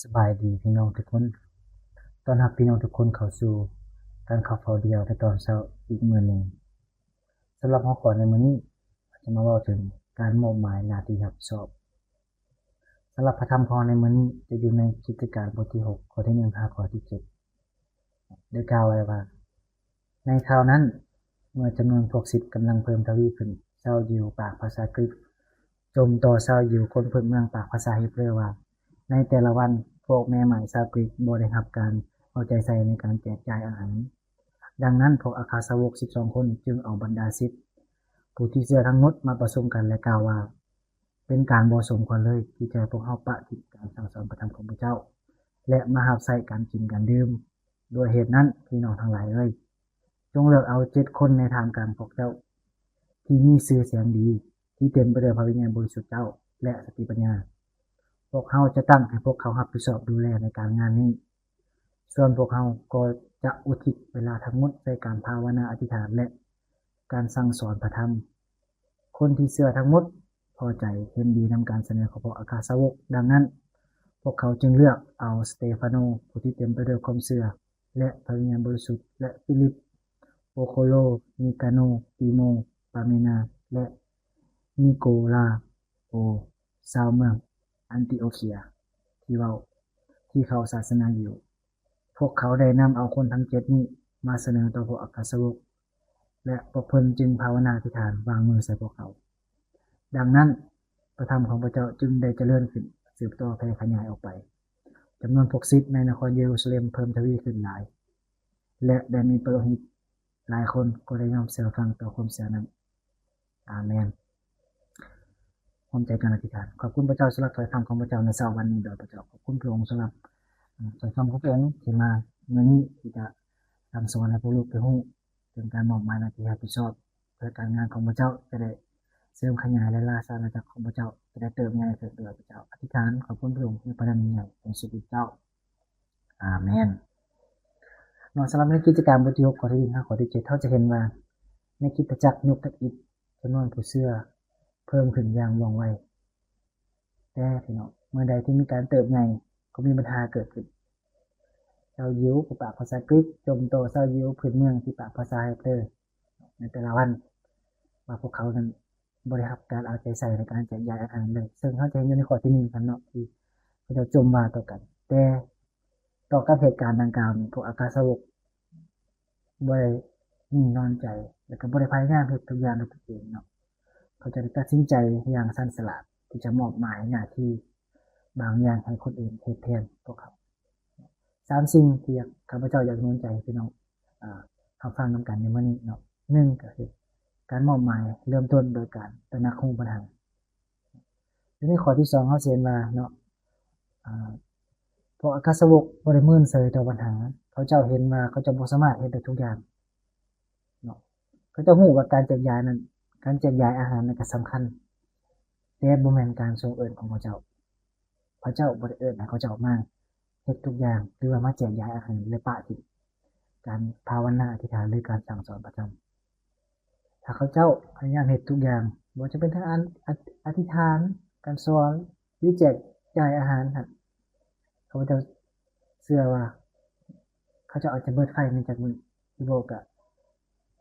ສະບາຍດີພີ່ນ້ອງທຸກຄົນ. ຕ້ອນຮັບພີ່ນ້ອງທຸກຄົນເຂົ້າສູ່ການເຂົ້າເຝົ້າດ່ຽວໃນຕອນເຊົ້າອີກມື້ໜຶ່ງ. ສຳລັບຫົວຂໍ້ໃນມື້ນີ້ ຈະມາເວົ້າເຖິງການມອບໝາຍໜ້າທີ່ຮັບຜິດຊອບ. ສຳລັບພະທຳຂອງເຮົາໃນມື້ນີ້ ຈະຢູ່ໃນກິດຈະການບົດທີຫົກ ຂໍ້ທີໜຶ່ງ ຫາຂໍ້ທີເຈັດ ໄດ້ກ່າວໄວ້ວ່າ, ໃນຄາວນັ້ນ, ເມື່ອຈຳນວນພວກສິດກຳລັງເພີ່ມທະວີຂຶ້ນ, ຊາວຢິວປາກພາສາກຣີກຈົ່ມຕໍ່ຊາວຢິວຄົນພື້ນເມືອງປາກພາສາຮີບເຣີວ່າ, ໃນແຕ່ລະວັນ, ພວກແມ່ໝ້າຍຊາວກຣີກບໍ່ໄດ້ຮັບການເອົາໃຈໃສ່ໃນການແຈກຈ່າຍອາຫານ. ດັ່ງນັ້ນ, ພວກອັກຄະສາວົກສິບສອງຄົນຈຶ່ງເອົາບັນດາສິດຜູ້ທີ່ເຊື່ອທັງໝົດມາປະຊຸມກັນ ແລະ ກ່າວວ່າ, ເປັນການບໍ່ສົມຄວນເລີຍທີ່ຈະໃຫ້ພວກເຮົາປະຖິ້ມການສັ່ງສອນພະທຳຂອງພະເຈົ້າ ແລະ ມາຮັບໃຊ້ການກິນການດື່ມ. ດ້ວຍເຫດນັ້ນ, ພີ່ນ້ອງທັງຫຼາຍເອີຍ, ຈົ່ງເລືອກເອົາເຈັດຄົນໃນທ່າມກາງພວກເຈົ້າ ທີ່ມີຊື່ສຽງດີ, ທີ່ເຕັມໄປດ້ວຍພະວິນຍານບໍລິສຸດເຈົ້າ ແລະ ສະຕິປັນຍາ. ພວກເຮົາຈະຕັ້ງໃຫ້ພວກເຂົາຮັບຜິດຊອບດູແລໃນການງານນີ້. ສ່ວນພວກເຮົາກໍຈະອຸທິດເວລາທັງໝົດໃສ່ການພາວະນາອະທິຖານ ແລະ ການສັ່ງສອນພະທຳ. ຄົນທີ່ເຊື່ອທັງໝົດພໍໃຈເຫັນດີນຳການສະເໜີຂອງພວກອັກຄະສາວົກ. ດັ່ງນັ້ນ, ພວກເຂົາຈຶ່ງເລືອກເອົາສະເຕຟາໂນ ຜູ້ທີ່ເຕັມໄປດ້ວຍຄວາມເຊື່ອ ແລະ ພະວິນຍານບໍລິສຸດ ແລະ ຟີລິບ, ໂປໂຄໂລ, ນີກາໂນ, ຕີໂມ, ປາເມນາ ແລະ ນິໂກລາໂອ ຊາວເມືອງອັນຕິໂອເຄຍ ທີ່ເວົ້າ, ທີ່ເຂົ້າສາສະໜາຢິວ. ພວກເຂົາໄດ້ນຳເອົາຄົນທັງເຈັດນີ້ມາສະເໜີຕໍ່ພວກອັກຄະສາວົກ ແລະ ພວກເພິ່ນຈຶ່ງພາວະນາອະທິຖານວາງມືໃສ່ພວກເຂົາ. ດັ່ງນັ້ນ, ພະທຳຂອງພະເຈົ້າຈຶ່ງໄດ້ຈະເລີນຂຶ້ນ, ສືບຕໍ່ແຜ່ຂະຫຍາຍອອກໄປ. ຈຳນວນພວກສິດໃນນະຄອນເຢຣູຊາເລັມເພີ່ມທະວີຂຶ້ນຫຼາຍ, ແລະ ໄດ້ມີປະໂລຫິດຫຼາຍຄົນກໍໄດ້ຍອມເຊື່ອຟັງຕໍ່ຄວາມເຊື່ອນັ້ນ. ອາເມນ. ຮ່ວມໃຈກັນອະທິຖານ. ຂອບຄຸນພະເຈົ້າສຳລັບຖ້ອຍຄຳຂອງພະເຈົ້າໃນເຊົ້າວັນນີ້ ໂດຍພະເຈົ້າ. ຂອບຄຸນພະອົງສຳລັບ ເອີ່ ຖ້ອຍຄຳຂອງພະອົງທີ່ມາມື້ນີ້ ທີ່ຈະສັ່ງສອນໃຫ້ພວກລູກໄດ້ຮູ້ເຖິງການມອບໝາຍໜ້າທີ່ຮັບຜິດຊອບ ເພື່ອການງານຂອງພະເຈົ້າຈະໄດ້ເສີມຂະຫຍາຍ ແລະ ລາຊະອານາຈັກຂອງພະເຈົ້າຈະໄດ້ເຕີບໃຫຍ່ຂຶ້ນ ໂດຍພະເຈົ້າ. ອະທິຖານຂອບຄຸນພະອົງໃນພະນາມໃຫຍ່ຂອງຊີວິດເຈົ້າ. ອາເມນ. ເນາະ ສຳລັບໃນກິດຈະການບົດທີຫົກ ຂໍ້ທີໜຶ່ງ ຫາຂໍ້ທີເຈັດ ເຮົາຈະເຫັນວ່າ ໃນຄຣິສຕະຈັກຍຸກທຳອິດ ຈຳນວນຜູ້ເຊື່ອເພີ່ມຂຶ້ນຢ່າງວ່ອງໄວ. ແຕ່ພີ່ນ້ອງ, ເມື່ອໃດທີ່ມີການເຕີບໃຫຍ່, ກໍມີບັນຫາເກີດຂຶ້ນ. ຊາວຢິວຜູ້ປາກພາສາກຣີກຈົ່ມຕໍ່ຊາວຢິວພື້ນເມືອງທີ່ປາກພາສາເຮບເຣີ ໃນແຕ່ລະວັນ ວ່າພວກເຂົານັ້ນບໍ່ໄດ້ຮັບການເອົາໃຈໃສ່ໃນການແຈກຢາຍອາຫານເລີຍ. ເຊິ່ງເຮົາຈະເຫັນຢູ່ໃນຂໍ້ທີໜຶ່ງຫັ້ນເນາະ ທີ່ເຂົາເຈົ້າຈົ່ມວ່າຕໍ່ກັນ. ແຕ່ຕໍ່ກັບເຫດການດັ່ງກ່າວນີ້ ພວກອັກຄະສາວົກບໍ່ໄດ້ນິ່ງນອນໃຈ ແລະ ກໍບໍ່ໄດ້ພະຍາຍາມເຮັດທຸກຢ່າງດ້ວຍຕົນເອງເນາະ. ເຂົາເຈົ້າໄດ້ຕັດສິນໃຈຢ່າງຊານສະຫຼາດທີ່ຈະມອບໝາຍໜ້າທີ່ບາງຢ່າງໃຫ້ຄົນອື່ນເຮັດແທນພວກເຂົາ. ສາມສິ່ງທີ່ຢາກ ຂ້າພະເຈົ້າຢາກໜູນໃຈໃຫ້ພີ່ນ້ອງ ເອີ່ ຮັບຟັງນຳກັນໃນມື້ນີ້ເນາະ. ໜຶ່ງ ກໍຄືການມອບໝາຍເລີ່ມຕົ້ນໂດຍການຕະໜັກຮູ້ບັນຫາ. ຢູ່ໃນຂໍ້ທີສອງ ເຮົາຊິເຫັນວ່າເນາະ ເອີ່ ພວກອັກຄະສາວົກບໍ່ໄດ້ເມີນເສີຍຕໍ່ບັນຫາ. ເຂົາເຈົ້າເຫັນວ່າເຂົາເຈົ້າບໍ່ສາມາດເຮັດໄດ້ທຸກຢ່າງເນາະ. ເຂົາເຈົ້າຮູ້ວ່າການແຈກຢາຍນັ້ນ, ການແຈກຢາຍອາຫານນັ້ນກໍສຳຄັນ, ແຕ່ບໍ່ແມ່ນການຊົງເອີ້ນຂອງເຂົາເຈົ້າ. ພະເຈົ້າບໍ່ໄດ້ເອີ້ນໃຫ້ເຂົາເຈົ້າມາເຮັດທຸກຢ່າງ ຫຼືວ່າມາແຈກຢາຍອາຫານ ແລະ ປະຖິ້ມການພາວະນາອະທິຖານ ຫຼືການສັ່ງສອນພະທຳ. ຖ້າເຂົາເຈົ້າພະຍາຍາມເຮັດທຸກຢ່າງ, ບໍ່ວ່າຈະເປັນທາງອານ ອະ ອະທິຖານ, ການສອນ ຫຼືແຈກຈ່າຍອາຫານຫັ້ນ, ຂ້າພະເຈົ້າເຊື່ອວ່າເຂົາເຈົ້າອາດຈະເບີດໄຟໃນຈັກມື້ ຫຼືບໍ່ກໍ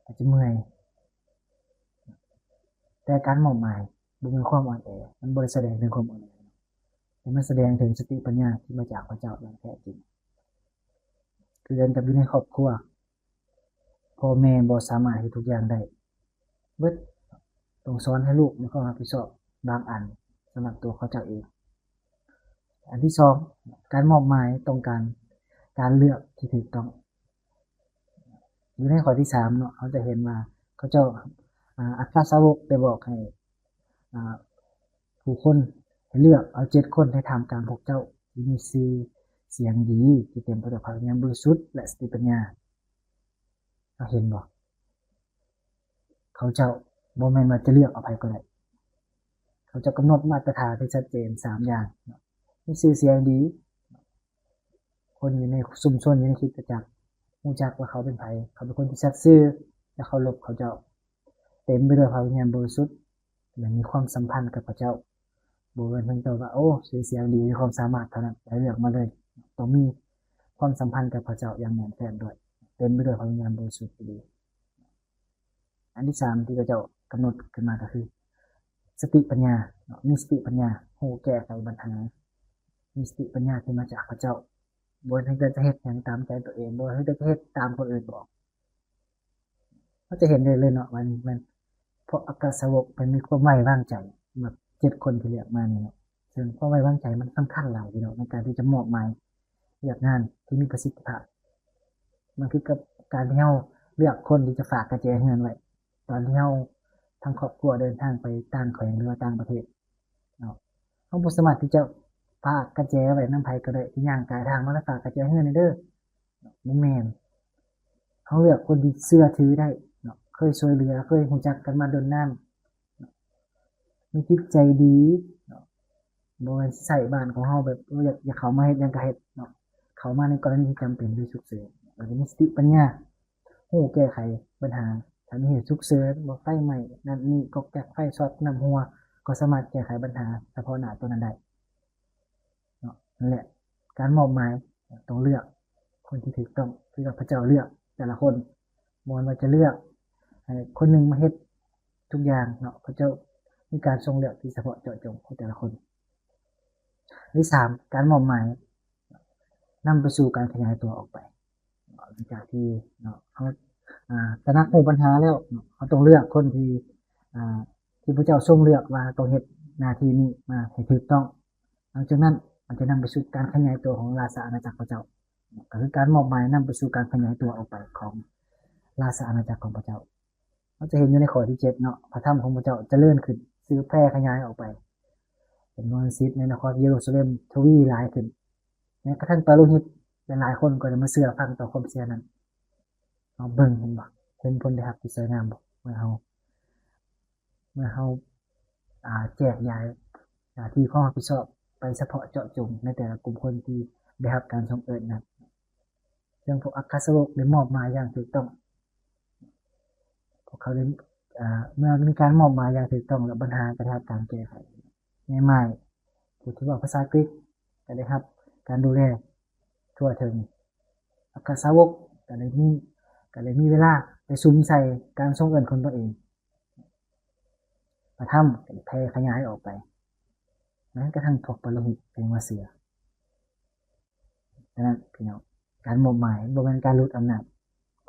ອາດຈະເມື່ອຍ. ແຕ່ການມອບໝາຍບໍ່ແມ່ນຄວາມອ່ອນແອ, ມັນບໍ່ໄດ້ສະແດງເຖິງຄວາມອ່ອນແອ, ແຕ່ມັນສະແດງເຖິງສະຕິປັນຍາທີ່ມາຈາກພະເຈົ້າຢ່າງແທ້ຈິງ. ຄືກັນກັບຢູ່ໃນຄອບຄົວ, ພໍ່ແມ່ບໍ່ສາມາດເຮັດທຸກຢ່າງໄດ້ເບິດ, ຕ້ອງສອນໃຫ້ລູກມີຄວາມຮັບຜິດຊອບບາງອັນສຳລັບຕົວເຂົາເຈົ້າເອງ. ອັນທີສອງ, ການມອບໝາຍຕ້ອງການການເລືອກທີ່ຖືກຕ້ອງ. ຢູ່ໃນຂໍ້ທີສາມເນາະ, ເຮົາຈະເຫັນວ່າເຂົາເຈົ້າ, ອາ, ອັຄຄະສາວົກໄດ້ບອກໃຫ້, ອາ, ຜູ້ຄົນໃຫ້ເລືອກເອົາເຈັດຄົນໃນທ່າມກາງພວກເຈົ້າທີ່ມີຊື່ສຽງດີ, ທີ່ເຕັມໄປດ້ວຍພະວິນຍານບໍລິສຸດ ແລະ ສະຕິປັນຍາ. ເຮົາເຫັນບໍ່? ເຂົາເຈົ້າບໍ່ແມ່ນວ່າຈະເລືອກເອົາໃຜກໍໄດ້. ເຂົາເຈົ້າກຳນົດມາດຕະຖານທີ່ຊັດເຈນສາມຢ່າງເນາະ, ມີຊື່ສຽງດີ, ຄົນຢູ່ໃນຊຸມຊົນ, ຢູ່ໃນຄຣິສຕະຈັກ ຮູ້ຈັກວ່າເຂົາເປັນໃຜ, ເຂົາເປັນຄົນທີ່ສັດຊື່ ແລະ ເຄົາລົບເຂົາເຈົ້າ, ເຕັມໄປດ້ວຍພະວິນຍານບໍລິສຸດ ແລະ ມີຄວາມສຳພັນກັບພະເຈົ້າ. ບໍ່ແມ່ນເພິ່ນເຈົ້າວ່າ ໂອ້ ຊື່ສຽງດີ ມີຄວາມສາມາດເທົ່ານັ້ນ ໃຫ້ເລືອກມາເລີຍ. ຕ້ອງມີຄວາມສຳພັນກັບພະເຈົ້າຢ່າງແໜ້ນແຟ້ນດ້ວຍ ເຕັມໄປດ້ວຍພະວິນຍານບໍລິສຸດອີ່ຫຼີ. ອັນທີສາມທີ່ພະເຈົ້າກຳນົດຂຶ້ນມາກໍຄື ສະຕິປັນຍາເນາະ, ມີສະຕິປັນຍາ ຮູ້ແກ້ໄຂບັນຫາ, ມີສະຕິປັນຍາທີ່ມາຈາກພະເຈົ້າ. ບໍ່ແມ່ນແຕ່ຈະເຮັດຫຍັງຕາມໃຈຕົວເອງ, ບໍ່ແມ່ນແຕ່ຈະເຮັດຕາມຄົນອື່ນບອກ. ເຮົາຈະເຫັນໄດ້ເລີຍເນາະວ່າ ແມ່ນເພາະອັກຄະສາວົກເພິ່ນມີຄວາມໄວ້ວາງໃຈ ແບບເຈັດຄົນທີ່ເລືອກມານີ້ເນາະ, ເຊິ່ງຄວາມໄວ້ວາງໃຈມັນສຳຄັນຫຼາຍພີ່ນ້ອງ ໃນການທີ່ຈະມອບໝາຍວຽກງານທີ່ມີປະສິດທິພາບ. ມັນຄືກັບການທີ່ເຮົາເລືອກຄົນທີ່ຈະຝາກກະແຈເຮືອນໄວ້ ຕອນທີ່ເຮົາທັງຄອບຄົວເດີນທາງໄປຕ່າງແຂວງ ຫຼືວ່າຕ່າງປະເທດເນາະ. ເຮົາບໍ່ສາມາດທີ່ຈະຝາກກະແຈໄວ້ນຳໃຜກໍໄດ້ ທີ່ຍ່າງກາຍທາງມາ ແລ້ວຝາກກະແຈເຮືອນໃຫ້ເດີ. ບໍ່ແມ່ນ. ເຮົາເລືອກຄົນທີ່ເຊື່ອຖືໄດ້ເນາະ, ເຄີຍຊ່ວຍເຫຼືອ, ເຄີຍຮູ້ຈັກກັນມາດົນນານ, ມີຈິດໃຈດີເນາະ, ບໍ່ແມ່ນຊິໃຊ້ບ້ານຂອງເຮົາແບບ ເອີ ຢາກ ຢາກເຂົ້າມາເຮັດຫຍັງກໍເຮັດເນາະ, ເຂົ້າມາໃນກໍລະນີທີ່ຈຳເປັນ ຫຼື ສຸກເສີນ, ແລ້ວກໍມີສະຕິປັນຍາ ຮູ້ແກ້ໄຂບັນຫາ. ຖ້າມີເຫດສຸກເສີນ ບໍ່ ໄຟໄໝ້ ນັ້ນນີ້ ກອກແກກ ໄຟຊັອດ ນ້ຳຮົ່ວ ກໍສາມາດແກ້ໄຂບັນຫາສະເພາະໜ້າຕົວນັ້ນໄດ້. ເນາະ ນັ້ນແຫຼະ ການມອບໝາຍຕ້ອງເລືອກຄົນທີ່ຖືກຕ້ອງ ຄືວ່າພະເຈົ້າເລືອກແຕ່ລະຄົນ, ບໍ່ແມ່ນວ່າຈະເລືອກໃຫ້ຄົນໜຶ່ງມາເຮັດທຸກຢ່າງເນາະ. ພະເຈົ້າມີການຊົງເລືອກທີ່ສະເພາະເຈາະຈົງຂອງແຕ່ລະຄົນ. ອັນທີສາມ ການມອບໝາຍນຳໄປສູ່ການຂະຫຍາຍຕົວອອກໄປ. ຫຼັງຈາກທີ່ເນາະ ເຮົາ ອ່າ ຕະໜັກຮູ້ບັນຫາແລ້ວເນາະ ເຮົາຕ້ອງເລືອກຄົນທີ່ ອ່າ ທີ່ພະເຈົ້າຊົງເລືອກວ່າຕ້ອງເຮັດໜ້າທີ່ນີ້ມາໃຫ້ຖືກຕ້ອງ. ຫຼັງຈາກນັ້ນ ມັນຈະນຳໄປສູ່ການຂະຫຍາຍຕົວຂອງລາຊະອານາຈັກພະເຈົ້າ, ກໍຄືການມອບໝາຍນຳໄປສູ່ການຂະຫຍາຍຕົວອອກໄປຂອງລາຊະອານາຈັກຂອງພະເຈົ້າ. ເຮົາຈະເຫັນຢູ່ໃນຂໍ້ທີເຈັດເນາະ, ພະທຳຂອງພະເຈົ້າຈະເລີນຂຶ້ນ, ສືບແຜ່ຂະຫຍາຍອອກໄປ, ເປັນມະລະສິດໃນນະຄອນເຢຣູຊາເລັມທະວີຫຼາຍຂຶ້ນ, ແມ້ກະທັ້ງປາໂລຫິດຫຼາຍໆຄົນກໍໄດ້ມາເຊື່ອຟັງຕໍ່ຄວາມເຊື່ອນັ້ນ. ເຮົາເບິ່ງເຫັນບໍ່? ເຫັນຜົນໄດ້ຮັບທີ່ສວຍງາມບໍ່? ເມື່ອເຮົາ ເມື່ອເຮົາ ອ່າ ແຈກຢາຍໜ້າທີ່ຄວາມຮັບຜິດຊອບໄປສະເພາະເຈາະຈົງໃນແຕ່ລະກຸ່ມຄົນທີ່ໄດ້ຮັບການສົ່ງເອີ້ນນັ້ນ, ເຊິ່ງພວກອັກຄະສາວົກໄດ້ມອບໝາຍຢ່າງຖືກຕ້ອງ. ພວກເຂົາໄດ້ ເມື່ອມີການມອບໝາຍຢ່າງຖືກຕ້ອງແລ້ວ ບັນຫາກໍໄດ້ຮັບການແກ້ໄຂ. ແມ່ໝ້າຍ ຜູ້ທີ່ເວົ້າພາສາກຣີກກໍໄດ້ຮັບການດູແລທົ່ວເຖິງ. ອັກຄະສາວົກກໍໄດ້ມີ ກໍໄດ້ມີເວລາໄປສຸມໃສ່ການສົ່ງເອີ້ນຂອງຕົນເອງ. ພະທຳກໍໄດ້ແຜ່ຂະຫຍາຍອອກໄປ, ແມ້ກະທັ້ງພວກປາໂລຫິດກໍຍັງມາເຊື່ອ. ສະນັ້ນພີ່ນ້ອງ, ການມອບໝາຍບໍ່ແມ່ນການຫຼຸດອຳນາດ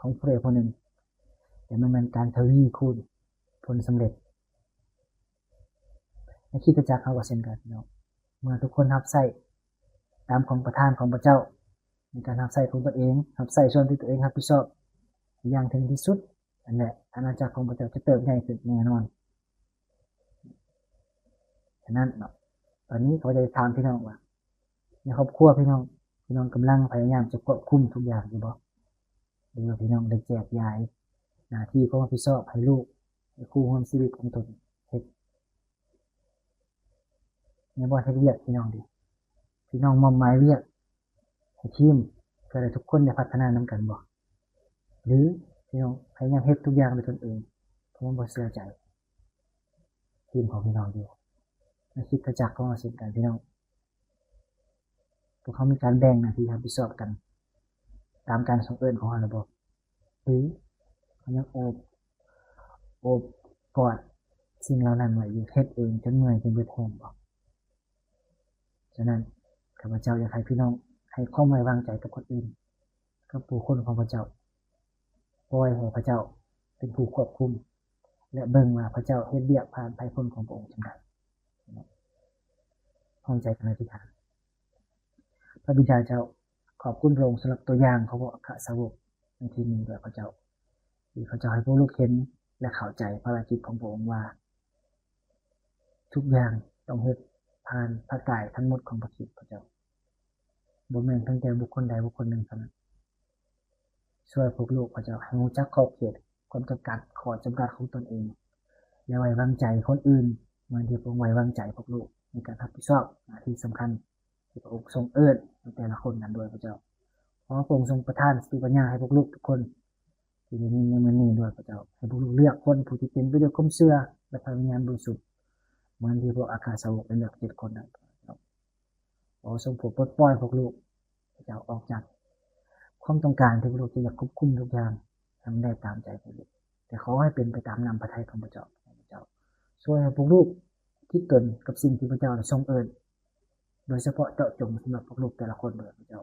ຂອງຜູ້ໃດຜູ້ໜຶ່ງ, ແຕ່ມັນແມ່ນການທະວີຄູນຜົນສຳເລັດ. ໃນຄຣິສຕະຈັກເຮົາກໍເຊັ່ນກັນພີ່ນ້ອງ, ເມື່ອທຸກຄົນຮັບໃຊ້ຕາມຂອງປະທານຂອງພະເຈົ້າ ໃນການຮັບໃຊ້ຂອງຕົນເອງ, ຮັບໃຊ້ສ່ວນທີ່ຕົນເອງຮັບຜິດຊອບຢ່າງເຖິງທີ່ສຸດ, ນັ້ນແຫຼະ ອານາຈັກຂອງພະເຈົ້າຈະເຕີບໃຫຍ່ຂຶ້ນແນ່ນອນ. ສະນັ້ນເນາະ, ຕອນນີ້ຂ້າພະເຈົ້າຈະຖາມພີ່ນ້ອງວ່າ ໃນຄອບຄົວພີ່ນ້ອງ, ພີ່ນ້ອງກຳລັງພະຍາຍາມຈະຄວບຄຸມທຸກຢ່າງຢູ່ບໍ່? ຫຼືວ່າພີ່ນ້ອງໄດ້ແຈກຢາຍໜ້າທີ່ຄວາມຮັບຜິດຊອບໃຫ້ລູກ, ໃຫ້ຄູ່ຮ່ວມຊີວິດຂອງຕົນເຮັດ? ໃນບ່ອນເຮັດວຽກພີ່ນ້ອງເດ, ພີ່ນ້ອງມອບໝາຍວຽກໃຫ້ທີມ ເພື່ອໃຫ້ທຸກຄົນໄດ້ພັດທະນານຳກັນບໍ່? ຫຼື ພີ່ນ້ອງພະຍາຍາມເຮັດທຸກຢ່າງດ້ວຍຕົນເອງ ເພາະວ່າບໍ່ເຊື່ອໃຈທີມຂອງພີ່ນ້ອງຢູ່? ໃນຄຣິສຕະຈັກຂອງເຮົາເຊັ່ນກັນພີ່ນ້ອງ, ພວກເຮົາມີການແບ່ງໜ້າທີ່ຮັບຜິດຊອບກັນຕາມການສົ່ງເອີ້ນຂອງເຮົາແລ້ວບໍ່? ຫຼື ເຮົາຍັງໂອບ ໂອບກອດສິ່ງເຫຼົ່ານັ້ນໄວ້ຢູ່, ເຮັດເອງຈົນເມື່ອຍຈົນເບິດແຮງບໍ່? ສະນັ້ນ ຂ້າພະເຈົ້າຢາກໃຫ້ພີ່ນ້ອງໃຫ້ຄວາມໄວ້ວາງໃຈກັບຄົນອື່ນ, ກັບບຸກຄົນຂອງພະເຈົ້າ, ປ່ອຍໃຫ້ພະເຈົ້າເປັນຜູ້ຄວບຄຸມ ແລະ ເບິ່ງວ່າພະເຈົ້າເຮັດວຽກຜ່ານໄພພົນຂອງພະອົງຈັ່ງໃດ. ພ້ອມໃຈກັນອະທິຖານ. ພະບິດາເຈົ້າ, ຂອບຄຸນພະອົງສຳລັບຕົວຢ່າງຂອງພວກອັກຄະສາວົກໃນທີ່ນີ້ດ້ວຍພະເຈົ້າ, ທີ່ພະເຈົ້າໃຫ້ພວກລູກເຫັນ ແລະ ເຂົ້າໃຈພາລະກິດຂອງພະອົງວ່າ ທຸກຢ່າງຕ້ອງເຮັດຜ່ານພະກາຍທັງໝົດຂອງພະຄຣິດພະເຈົ້າ, ບໍ່ແມ່ນເພຽງແຕ່ບຸກຄົນໃດບຸກຄົນໜຶ່ງເທົ່ານັ້ນ. ຊ່ວຍພວກລູກພະເຈົ້າໃຫ້ຮູ້ຈັກຂອບເຂດ, ຄວາມຈຳກັດ, ຂໍ້ຈຳກັດຂອງຕົນເອງ ແລະ ໄວ້ວາງໃຈຄົນອື່ນ ເໝືອນທີ່ພະອົງໄວ້ວາງໃຈພວກລູກໃນການຮັບຜິດຊອບໜ້າທີ່ສຳຄັນ ທີ່ພະອົງຊົງເອີ້ນໃນແຕ່ລະຄົນນັ້ນດ້ວຍພະເຈົ້າ. ຂໍພະອົງຊົງປະທານສະຕິປັນຍາໃຫ້ພວກລູກທຸກຄົນທີ່ໄດ້ຍິນໃນມື້ນີ້ດ້ວຍພະເຈົ້າ, ໃຫ້ພວກລູກເລືອກຄົນຜູ້ທີ່ເຕັມໄປດ້ວຍຄວາມເຊື່ອ ແລະ ພະວິນຍານບໍລິສຸດ เหมือนที่พวกอัครสาวกได้เลือกเจ็ดคนนั้น ขอทรงโปรดปลดปล่อยพวกลูก พระเจ้า ออกจากความต้องการที่พวกลูกจะอยากควบคุมทุกอย่างให้มันได้ตามใจพวกลูก แต่ขอให้เป็นไปตามน้ำพระทัยของพระเจ้า พระเจ้า ช่วยให้พวกลูกคิดตนกับสิ่งที่พระเจ้าทรงเอิ้น โดยเฉพาะเจาะจงสำหรับพวกลูกแต่ละคนด้วย พระเจ้า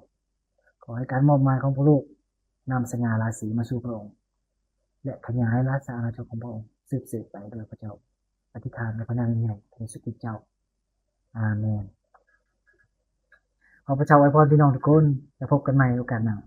ขอให้การมอบหมายของพวกลูกนำสง่าราศีมาสู่พระองค์ และขยายราชอาณาจักรของพระองค์สืบสืบไปด้วย พระเจ้า อธิษฐานในพระนามยิ่งใหญ่ของเยซูคริสต์เจ้า อาเมน ขอพระเจ้าอวยพรพี่น้องทุกคน แล้วพบกันใหม่โอกาสหน้า